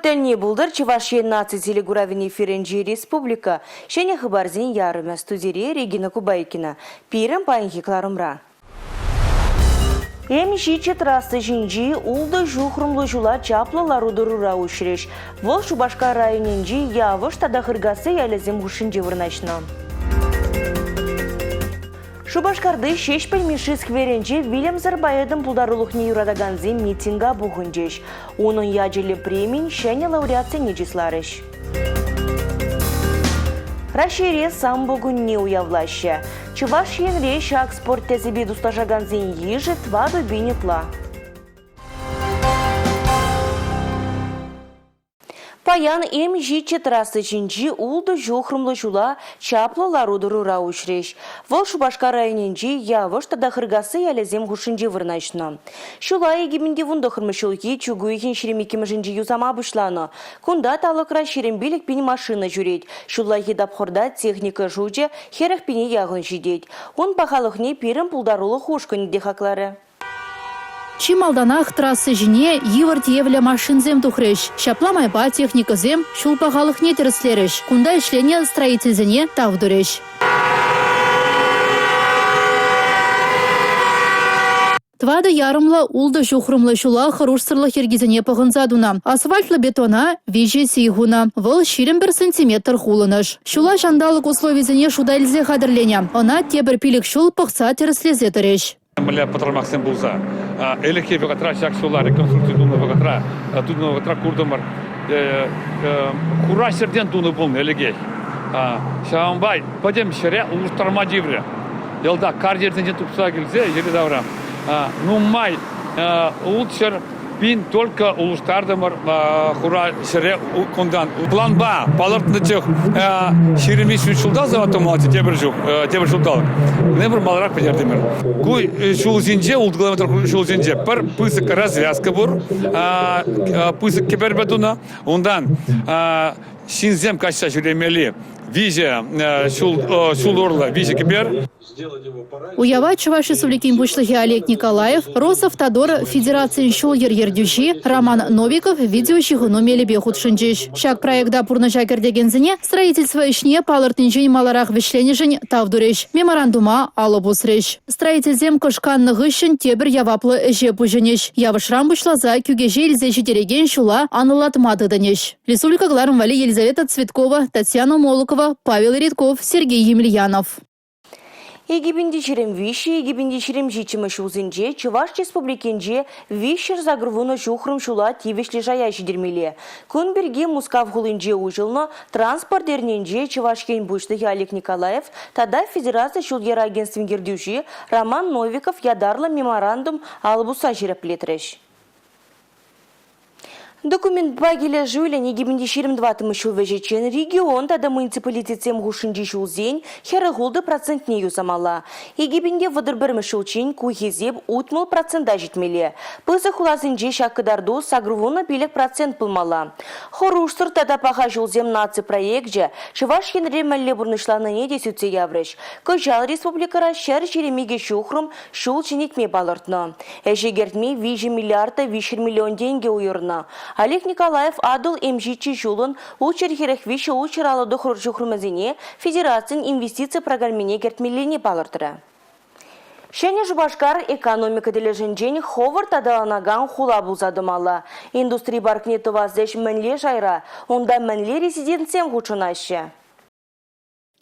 Вӑхӑт тӗлне пултӑр Чӑваш Ен наци телекуравӗн эфирӗнчи республика ҫӗнӗ хыпарсен ярӑмӗ. Студире Регина Кубайкина. Пирӗн паянхи кӑларӑмра. М-ҫиччӗ трасса ҫинчи ултӑ ҫухрӑмлӑ ҫула чаплӑ лару-тӑрура уҫрӗҫ. Вӑл Шупашкар районӗнчи Явӑш тата Хыркасси ялӗсем хушшинче вырнаҫнӑ. Шупашкарти Ҫеҫпӗл Мишши скверӗнче вилӗмсӗр поэтӑн пултарулӑхне юратакансем митинга пухӑнчӗҫ. Унӑн ячӗллӗ премин ҫӗнӗ лауреатсене чысларӗҫ. Раҫҫейре самбо кунне уявлаҫҫӗ. Чӑваш Енре ҫак спорт тӗсӗпе туслашакансен йышӗ 4000 ытла. Паян М-ҫиччӗ трасса ҫинчи ултӑ ҫухрӑмлӑ ҫула чаплӑ лару-тӑрура уҫрӗҫ. Вӑл Шупашкар районӗнчи Явӑш тата Хыркасси ялӗсем хушшинче вырнаҫнӑ. Ҫула 2019 ҫулхи чӳк уйӑхӗн 22-мӗшӗнче юсама пуҫланӑ. Кунта талӑкра 25 пин машина ҫӳрет. Ҫуллахи тапхӑрта техника шучӗ 40 пине яхӑн ҫитет. Ун пахалӑхне пирӗн пултарулӑх ушкӑнӗ те хакларӗ. Чи малтанах трасса ҫине йывӑр тиевлӗ машинсем тухрӗҫ. Ҫапла майпа техникӑсем ҫул пахалӑхне тӗрӗслерӗҫ, кунта ӗҫленӗ строительсене тав турӗҫ. Тӑватӑ ярӑмлӑ, ултӑ ҫухрӑмлӑ ҫула хӑрушсӑрлӑх йӗркисене пӑхӑнса тунӑ. Асфальтлӑ бетона виҫӗ сий хунӑ. Вӑл 21 сантиметр хулӑнӑш. Ҫула ҫанталӑк условийӗсене шута илсе хатӗрленӗ. Ӑна тепӗр пилӗк ҫул пӑхса тӗрӗслесе тӑрӗҫ. Мӗнле пӑтӑрмахсем пулса ӗлӗкхи вӑхӑтра ҫак ҫула реконструкци тунӑ вӑхӑтра тунӑ вӑхӑтра куртӑмӑр хура ҫӗртен тунӑ пулнӑ ӗлӗкех. Ҫавӑнпа пӗтӗм ҫӗре улӑштарма тиврӗ. Ялта карьерсенчен тупса килсе йӗри-тавра нумай ултҫӗр пин только улӑштартӑмӑр хура ҫӗре кунтан. Планпа палӑртнӑ чух 23 ҫулта завод тепӗр ҫул, тепӗр ҫулталӑк. Небір маларах пӗтертӗмӗр. Ку ҫулсенче, ултӑ километр ҫулсенче пӗр пысӑк развязка пур, пысӑк кӗперпе тунӑ. Унтан ҫынсем каҫса ҫӳремелли виҫӗ ҫул, ҫул урлӑ виҫӗ кӗпер. Уява Чӑваш Республикин Пуҫлӑхӗ Олег Николаев, Росавтодор Федерацийӗн ҫул-йӗр ертӳҫи Роман Новиков видеоҫыхӑну мелӗпе хутшӑнчӗҫ. Ҫак проекта пурнӑҫа кӗртекенсене строительство ӗҫне палӑртнинчен маларах вӗҫленӗшӗн тав турӗҫ, меморандума алӑ пусрӗҫ. Строительсем кӑшканнӑ хыҫҫӑн тепӗр яваплӑ ӗҫе пуҫӑнӗҫ. Явӑшран пуҫласа Кӳкеҫе илсе ҫитерекен ҫула анлӑлатма тытӑнӗҫ. Республика кӑларӑм валли Елизавета Цветкова, Татьяна Молокова, Павел Редков, Сергей Емельянов. 2023 2027 ҫулсенче Чӑваш Республикинче 380 ҫухрӑм ҫула тивӗҫлӗ шая ҫитермелле. Кун пирки Мускав хулинче уҫӑлнӑ транспорт эрнинче Чӑваш Ен Пуҫлӑхӗ Олег Николаев тата Федераци ҫул-йӗр агентствин ертӳҫи Роман Новиков ятарлӑ меморандум алӑ пусса ҫирӗплетрӗҫ. Документпа килӗшӳллӗн 2024 ҫул вӗҫӗччен регион тата муниципалитетсем хушшинчи ҫулсен 46 процентне юсамалла. 2031 ҫулччен ку хисеп 60 процента ҫитмелле. Пысӑк хуласенче ҫак кӑтарту 85 процент пулмалла. Хӑрушсӑр тата паха ҫулсем наци проекчӗ Чӑваш Енре мӗнле пурнӑҫланнине те сӳтсе яврӗҫ. Кӑҫал республикӑра 122 ҫухрӑм ҫул ҫӗнетме палӑртнӑ. Ӗҫе кӗртме 3 миллиард та 300 миллион тенкӗ уйӑрнӑ. Олег Николаев Атӑл М-ҫиччӗ ҫулӑн 343 359 ҫухрӑмӗсене федерацин инвестици программине кӗртмеллине палӑртрӗ. Ҫӗнӗ Шупашкар экономика тӗлӗшӗнчен хӑвӑрт аталанакан хула пулса тӑмалла. Индустри паркне тӑвас ӗҫ мӗнле шайра, унта мӗнле резидентсем хутшӑнаҫҫӗ?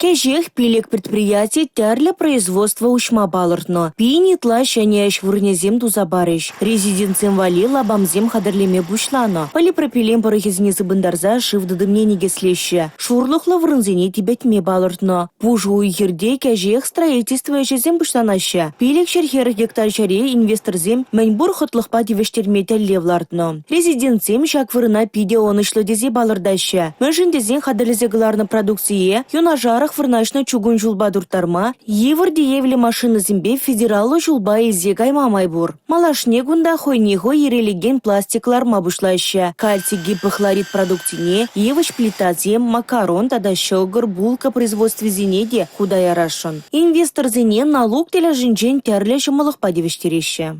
Кӗҫех пилӗк предприяти тӗрлӗ производство уҫма палӑртнӑ. Пин ытла ҫӗнӗ ӗҫ вырӑнӗсем туса парӗҫ. Резидентсем валли лапамсем хатӗрлеме пуҫланӑ. Полипропилен пӑрӑхӗсене сыпӑнтарса шыв тытӑмне никӗслеҫҫӗ. Шурлӑхлӑ вырӑнсене типӗтме палӑртнӑ. Пушӑ уй-хирте кӗҫех строительство ӗҫӗсем пуҫланаҫҫӗ. 540 гектар ҫӗре инвесторсем мӗн пур хӑтлӑхпа тивӗҫтерме тӗллев лартнӑ. Резидентсем ҫак вырӑна питӗ ӑнӑҫлӑ тесе палӑртаҫҫӗ. Мӗншӗн тесен хатӗрлесе кӑларнӑ продукцие юнашарах вырнаҫнӑ чукун ҫулпа турттарма, йывӑр тиевлӗ машинӑсемпе федераллӑ ҫулпа илсе кайма май пур. Малашне кунта хӑйне хӑй ирӗлекен пластик кӑларма пуҫлаҫҫӗ. Кальций гипохлорид продукцине, йывӑҫ плитасем, макарон тата ҫӑкӑр, булка производствисене те хута ярасшӑн. Инвесторсене налук тӗлӗшӗнчен тӗрлӗ ҫӑмӑллӑхпа тивӗҫтереҫҫӗ.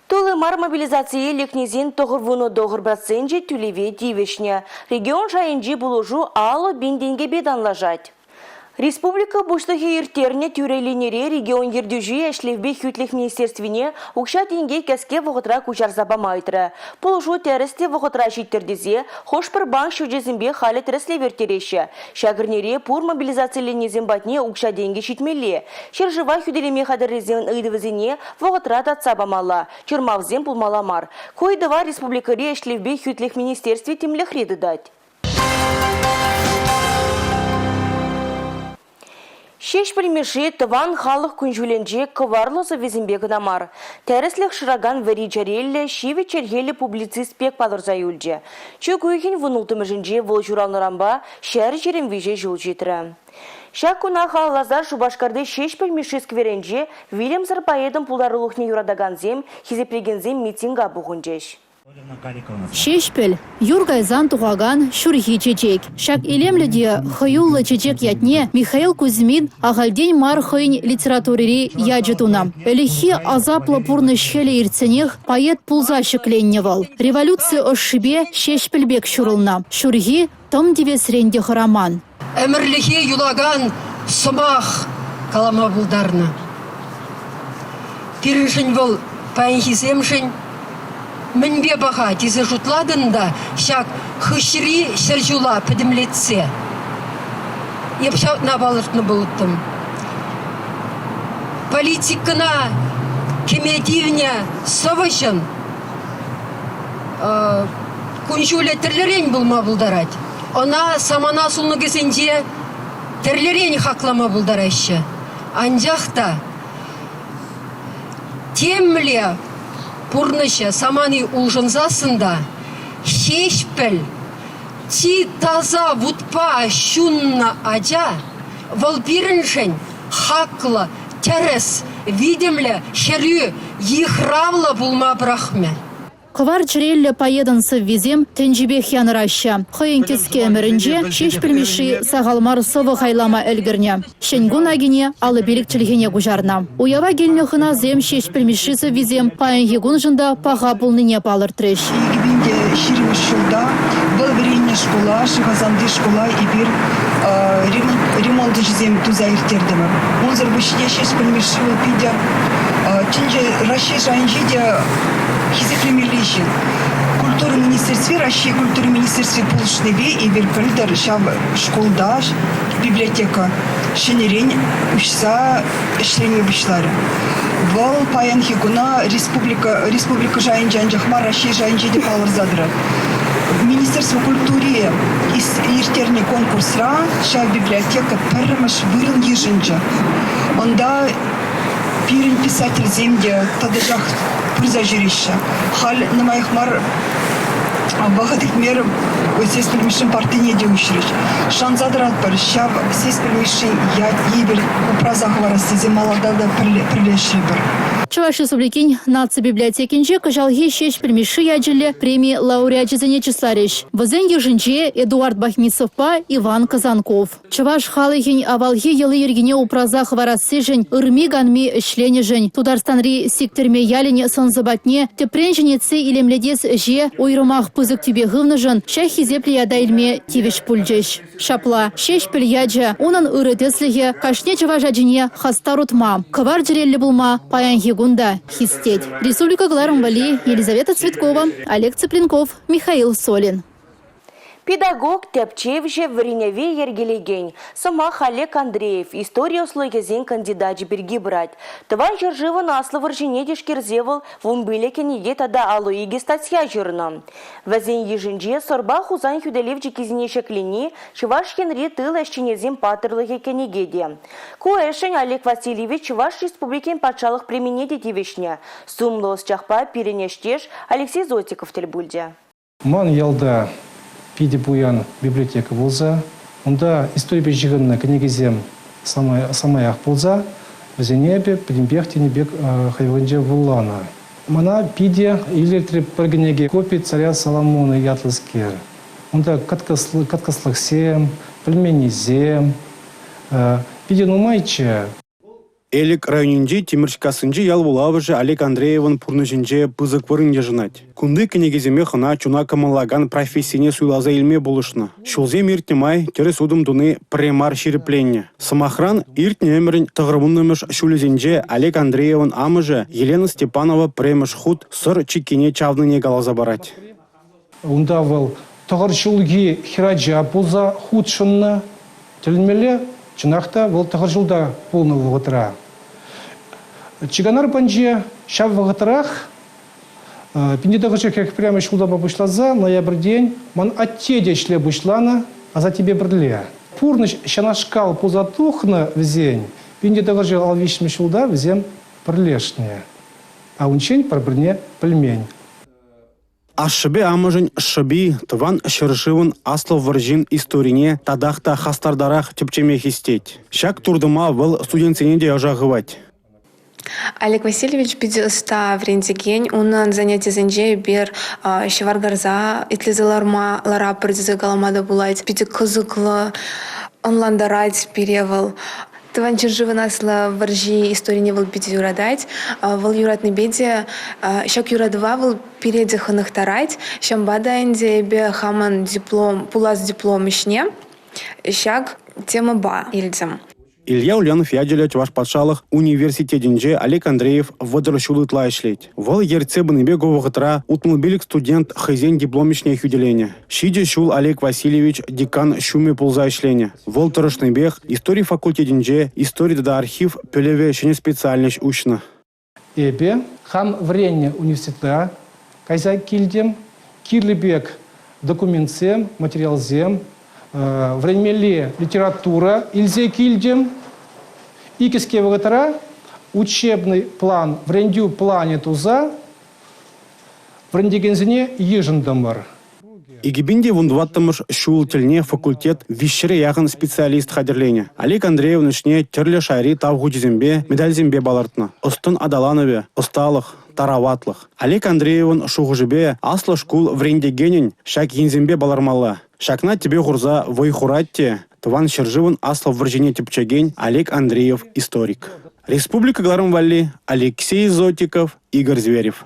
Тулли мар мобилизацие лекнисен 99 проценчӗ тӳлеве тивӗҫнӗ. Регион шайӗнчи пулӑшу 50 пин тенкӗпе танлашать. Республика Пуҫлӑхӗ ирттернӗ тӳрӗ линире регион ертӳҫи Ӗҫлевпе хӳтлӗх министерствине укҫа-тенке кӗске вӑхӑтра куҫарса пама ыйтрӗ. Пулӑшу тӗрӗс те вӑхӑтра ҫиттӗр тесе хӑш-пӗр банк счечӗсемпе халӗ тӗрӗслев ирттереҫҫӗ. Ҫак эрнере пур мобилизациленнисем патне укҫа-тенкӗ ҫитмелле. Ҫӗршыва хӳтӗлеме хатӗррисен ыйтӑвӗсене вӑхӑтра татса памалла, чӑрмавсем пулмалла мар. Ку ыйтӑва республикӑри Ӗҫлевпе хӳтлӗх министерстви тимлӗхре тытать. Ҫеҫпӗл Мишши тӑван халӑх кун-ҫулӗнче кӑварлӑ сӑввисемпе кӑна мар, тӗрӗслӗх шыракан вӗри чӗреллӗ, ҫивӗч чӗлхеллӗ публицист пек палӑрса юлчӗ. Чӳк уйӑхӗн вунулттӑмӗшӗнче вӑл ҫуралнӑранпа 123 ҫул ҫитрӗ. Ҫак куна халалласа Шупашкарти Ҫеҫпӗл Мишши скверӗнче вилӗмсӗр поэтӑн пултарулӑхне юратакансем, хисеплекенсем митинга пухӑнчӗҫ. Ҫеҫпӗл – юр кайсан тухакан ҫурхи чечек. Ҫак илемлӗ те хӑюллӑ чечек ятне Михаил Кузьмин ахальтен мар хӑйӗн литературӑри ячӗ тунӑ. Ӗлӗкхи асаплӑ пурнӑҫ хӗлӗ иртсенех поэт пулса ҫӗкленнӗ вӑл. Революци ӑшшипе ҫеҫпӗл пек ҫурӑлнӑ. Ҫурхи тӑм тивесрен те хӑраман. Ӗмӗрлӗхе юлакан сӑмах калама пултарнӑ. Пирӗншӗн вӑл паянхисемшӗн мӗнпе паха тесе шутлатӑн та ҫак хыҫри ҫӗрҫула пӗтӗмлетсе эп ҫакна палӑртнӑ пулӑттӑм. Политикӑна кӗме тивнӗ сӑвӑҫӑн кун-ҫулӗ тӗрлӗрен пулма пултарать. Ӑна самана сулнӑкӗсенче тӗрлӗрен хаклама пултараҫҫӗ. Анчах та темле пурнӑҫӗ, самани улшӑнсассӑн та Ҫеҫпӗл чи таса вутпа ҫуннӑ ача, вӑл пирӗншӗн хаклӑ, тӗрӗс, витӗмлӗ, хӗрӳ, йыхравлӑ пулма пӑрахмӗ. Кӑвар чӗреллӗ поэтӑн сӑввисем тӗнчипех янӑраҫҫӗ. Хӑйӗн кӗске ӗмӗрӗнче Ҫеҫпӗл Мишши сахал мар сӑвӑ хайлама ӗлкӗрнӗ. Ҫӗн кун акине 55 чӗлхене куҫарнӑ. Уява килнӗ хӑнасем Ҫеҫпӗл Мишши сӑввисем паянхи куншӑн та паха пулнине палӑртрӗҫ. 2020 ҫулта вӑл вӗреннӗ шкула, Шӑхасанти шкула эпир ремонт ӗҫӗсем туса ирттертӗмӗр. Унсӑр пуҫне Ҫеҫпӗл Мишши вӑл питӗ тӗнче Раҫҫей шайӗнче те хисеплемелли ҫын. Культура министерстви, Раҫҫей культура министерстви пулӑшнипе эпир пӗлтӗр ҫав шкулта библиотека ҫӗнӗрен уҫса ӗҫлеме пуҫларӗ. Вӑл паянхи куна республика, республика шайӗнче анчах мар, Раҫҫей шайӗнче те палӑрса тӑрать. Министерство культури ирттернӗ конкурсра ҫав библиотека пӗрремӗш вырӑн йышӑнчӗ. Унта пирӗн писательсем те тӑтӑшах пырса ҫӳреҫҫӗ. Халь нумаях мар вӑхӑт иртмерӗ Сеспель Мишшин партине те уҫрӗҫ. Шанса тӑратпӑр, ҫав Сеспель Мишшин ятне эпир упраса хӑварас тесе малалла та пӗрлешрӗпӗр. Чӑваш Республикин наци библиотекинче кӑҫалхи Ҫеҫпӗл Мишши ячӗллӗ преми лауреачӗсене чысларӗҫ. Вӗсен йышӗнче Эдуард Бахмисовпа Иван Казанков. Чӑваш халӑхӗн авалхи йӑли-йӗркине упраса хӑварассишӗн ырми-канми ӗҫленӗшӗн Тутарстанри Сиктӗрме ялӗн сӑн-сӑпатне тӗпрен ҫӗнетсе илемлетес ӗҫе уйрӑмах пысӑк тӳпе хывнӑшӑн ҫак хисеплӗ ята илме тивӗҫ пулчӗҫ. Ҫапла, Ҫеҫпӗл ячӗ, унӑн ырӑ тӗслӗхӗ кашни чӑваш ачине хастар утма, кӑвар чӗреллӗ пулма паянхи кун та хистет. Республика кӑларӑм валли Елизавета Цветкова, Олег Цыпленков, Михаил Солин. Педагог, тӗпчевҫӗ, вӗренӗве йӗркелекен. Сӑмах Олег Андреев истори ӑслӑхӗсен кандидачӗ пирки пырать. Тӑван ҫӗршывӑн Аслӑ вӑрҫине тишкерсе вӑл вунпилӗк кӗнеке тата 52 статья ҫырнӑ. Вӗсен йышӗнче Сӑрпа Хусан хӳтӗлев чиккисене ҫӗклени, Чӑваш Енри тыл ӗҫченӗсен паттӑрлӑхӗ кӗнеке те. Ку ӗҫшӗн Олег Васильевич Чӑваш Республикин патшалӑх премине те тивӗҫнӗ. Сумлӑ ӑсчахпа пирӗн ӗҫтеш Алексей Зотиков тӗл пулчӗ. Ман ялта питӗ пуян библиотека пулса, унта историпе ҫыхӑннӑ кӗнекесем самаях пулса, вӗсене эпӗ пӗтӗмпех тенӗ пек хӑй вӑхӑтӗнче вуланӑ. Мана питӗ илӗртрӗ пӗр кӗнеке «Копи царя Соломона» ятлӑскер. Унта кӑткӑслӑхсем, пӗлменнисем питӗ нумайччӗ. Элӗк районӗнчи Тимӗрҫкассинчи ял вулавӑшӗ Олег Андреевӑн пурнӑҫӗнче пысӑк вырӑн йышӑнать. Кунти кӗнекесемех ӑна чуна кӑмӑллакан профессине суйласа илме пулӑшнӑ. Ҫулсем иртнӗ май тӗрӗс утӑм туни пӗрре мар ҫирӗпленнӗ. Сӑмахран, иртнӗ ӗмӗрӗн 90-мӗш ҫулӗсенче Олег Андреевӑн амӑшӗ Елена Степанова пӗрремӗш хут Сӑр чиккине чавнине каласа парать. Унта вӑл тӑхӑр ҫулхи хӗрача пулса хутшӑннӑ. Тӗлӗнмелле, чӑнах та вӑл тӑхӑр ҫулта пулнӑ вӑхӑтра. Чиканар панче ҫав вӑхӑтрах 1941 ҫултанпа пуҫласа ноябрьтен ман атте те ӗҫле пуҫланӑ асаттепе пӗрле. Пурнӑҫ ҫанашкал пулса тухнӑ вӗсен. 1953 ҫулта вӗсем пӗрлешнӗ. А унччен пӗр-пӗрне пӗлмен. Ашшӗпе амӑшӗн шӑпи Тӑван ҫӗршывӑн Аслӑ вӑрҫин историне татах та хастартарах тӗпчеме хистет. Ҫак туртӑма вӑл студентсене те ӑша хывать. Олег Васильевич питӗ ӑста вӗрентекен. Унӑн занятисенче эпир ҫӑвар карса итлесе ларма ларатпӑр тесе калама та пулать. Питӗ кӑсӑклӑ ӑнлантарать пире вӑл. Тӑван ҫӗршывӑн Аслӑ вӑрҫи историне вӑл питӗ юратать. Вӑл юратнипе те ҫак юратӑва вӑл пире те хӑнӑхтарать. Ҫавӑнпа та ӗнтӗ эпӗ хамӑн диплом, пулас диплом ӗҫне ҫак темӑпа илтӗм. Илья Ульянов ячӗллӗ Чӑваш патшалӑх университетӗнче Олег Андреев 30 ҫул ытла ӗҫлет. Вӑл ертсе пынипе ку вӑхӑтра 65 студент хӑйсен диплом ӗҫне хӳтӗленӗ. Ҫичӗ ҫул Олег Васильевич декан ҫумӗ пулса ӗҫленӗ. Вӑл тӑрӑшнипех истори факультетӗнче истори тата архив пӗлӗвӗ ҫӗнӗ специальноҫ уҫнӑ. Эпӗ хам вӗреннӗ университета кайса килтӗм. Кирлӗ пек документсем, материалсем, вӗренмелли литература илсе килтӗм. Икӗске вӑхӑтра учебный план, вӗрентӳ планӗ туса вӗрентекенсене йышӑнтӑмӑр. 2014-мӗш ҫул тӗлне факультет 300 яхӑн специалист хатӗрленӗ. Олег Андреевӑн ӗҫне тӗрлӗ шайри тав хучӗсемпе, медальсемпе палӑртнӑ. Ӑс-тӑн аталанӑвӗ, ӑсталӑх, тараватлӑх. Олег Андреевӑн шухӑшӗпе аслӑ шкул вӗрентекенӗн ҫак енсемпе палӑрмалла. Ҫакна тӗпе хурса вӑй хурать те Тӑван ҫӗршывӑн Аслӑ вӑрҫине тӗпчекен Олег Андреев историк. Республика кӑларӑм валли Алексей Зотиков, Игорь Зверев.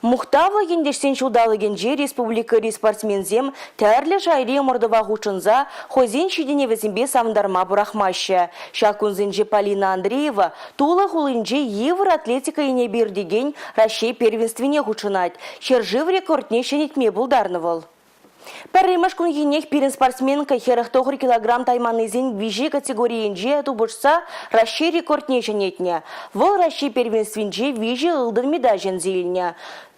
Мухтавлӑ ентешсен ҫулталӑкӗнче республикӑри спортсменсем тӗрлӗ шайри ӑмӑртӑва хутшӑнса хӑйсен ҫитӗнӗвӗсемпе савӑнтарма пӑрахмаҫҫӗ. Ҫак кунсенче Полина Андреева Тула хулинче йывӑр атлетика енӗпе иртекен Раҫҫей первенствине хутшӑнать. Ҫӗршыв рекордне ҫӗнетме пултарнӑ вӑл. Пӗрремӗш кунхинех пирӗн спортсменка 49 килограмм тайманнисен виҫе категорийӗнче тупӑшса Раҫҫей рекордне ҫӗнетнӗ. Вӑл Раҫҫей первенствинче виҫӗ ылтӑн медаль ҫӗнсе илнӗ.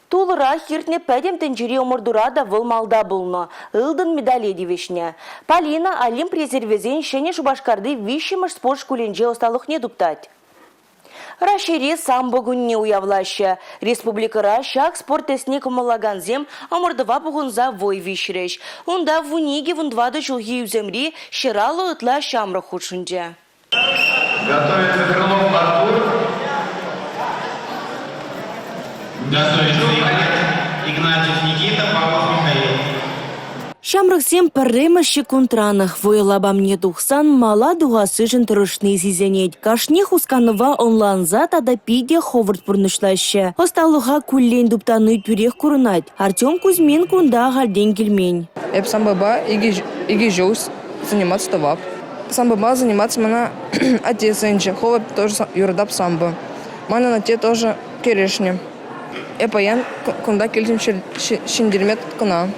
Тулӑрах иртнӗ пӗтӗм тӗнчери ӑмӑртура та вӑл малта пулнӑ, ылтӑн медале тивӗҫнӗ. Полина Олимп резервӗсен Ҫӗнӗ Шупашкарти виҫҫӗмӗш спорт шкулӗнче ӑсталӑхне туптать. Раҫҫейре самбо кунне уявлаҫҫӗ. Республикӑра ҫак спорт тӗсне кӑмӑллакансем ӑмӑртӑва пухӑнса вӑй виҫрӗҫ. Унта 12-14 ҫулхи ӳсӗмри 150 ытла ҫамрӑк хутшӑнчӗ. Готовится Крылов Артур. Готовится Игнатьев Никита, Павлов Михаил. Ҫамрӑксем пӗрремӗш ҫеккунтранах вӑйӑ лапамне тухсан мала тухассишӗн тӑрӑшни сисӗнет. Кашни хусканӑва ӑнланса тата питӗ хӑвӑрт пурнӑҫлаҫҫӗ. Ӑсталӑха куллен туптани тӳрех курӑнать. Артем Кузьмин кунта ахальтен килмен. Эп самбопа икӗ ҫул заниматься тӑвап. Самбопа заниматься мана атте сӗнчӗ. Хӑвӑр тоже юратап самбо. Манӑн атте тоже кӗрешнӗ. Эп паян кунта килтӗм ҫӗнтерме кӑна.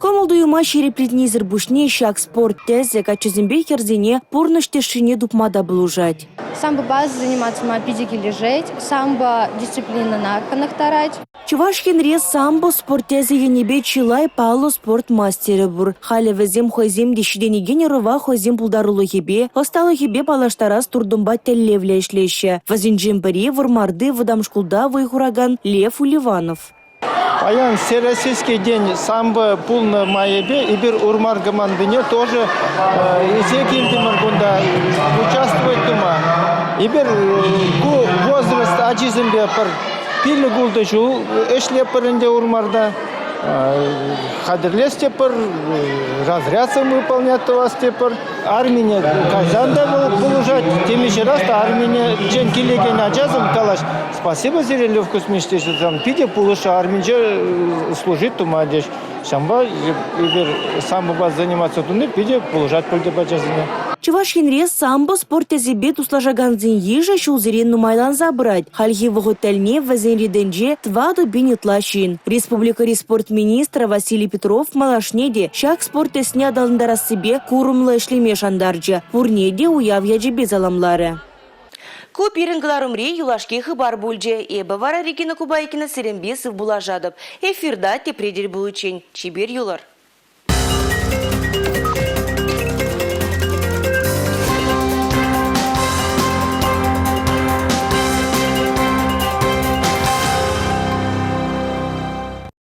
Кӑмӑл-туйӑма ҫирӗплетнисӗр пуҫне ҫак спорт тӗсӗ каччӑсемпе хӗрсене пурнӑҫ тӗшшине тупма та пулӑшать. Самбопа заниматься ма питӗ килӗшет. Самбо дисциплинӑна хӑнӑхтарать. Чӑваш Енре самбо спорт тӗсӗ енӗпе чылай паллӑ спорт мастерӗ пур. Халӗ вӗсем хӑйсем те ҫитӗнекен ӑрӑва хӑйсен пултарулӑхӗпе, ӑсталӑхӗпе паллаштарас туртӑмпа тӗллевлӗ ӗҫлеҫҫӗ. Вӗсенчен пӗри Вӑрмарти вӑтам шкулта вӑй хуракан Лев Уливанов. Паян Всероссийский день самбо пулнӑ майӗпе эпир Урмар командине тоже илсе килтӗмӗр кунта участвовать тума. Эпир ку возраст ачисемпе пӗр пилӗк-ултӑ ҫул ӗҫлетпӗр ӗнтӗ Урмарта. Хатӗрлес тетпӗр, разрядсем выполнять тӑвас тетпӗр. Армине кайсан та вӑл пулӑшать. Темиҫе раз та арминчен килекен ачасем калаҫ, спасибо сире, Лев Кузьмич, теҫҫӗ, питӗ пулӑшрӗ, арминче служить тума теҫ. Ҫавӑнпа эпир самбопа заниматься туни питӗ пулӑшать пуль теп ачасене. Чӑваш Енре самбо спорт тӗсӗпе туслашакансен йышӗ ҫулсерен нумайланса пырать. Хальхи вӑхӑт тӗлне вӗсен ретӗнче 4 пин ытла ҫын. Республикӑри спорт министрӗ Василий Петров малашне те ҫак спорт тӗсне аталантарассипе курӑмлӑ ӗҫлеме шантарчӗ. Пурне те уяв ячӗпе саламларӗ. Ку пирӗн кӑларӑмри юлашки хыпар пулчӗ. Эпӗ вара Регина Кубайкина сирӗнпе сывпуллашатӑп. Эфирта тепре тӗл пуличчен. Чипер юлӑр.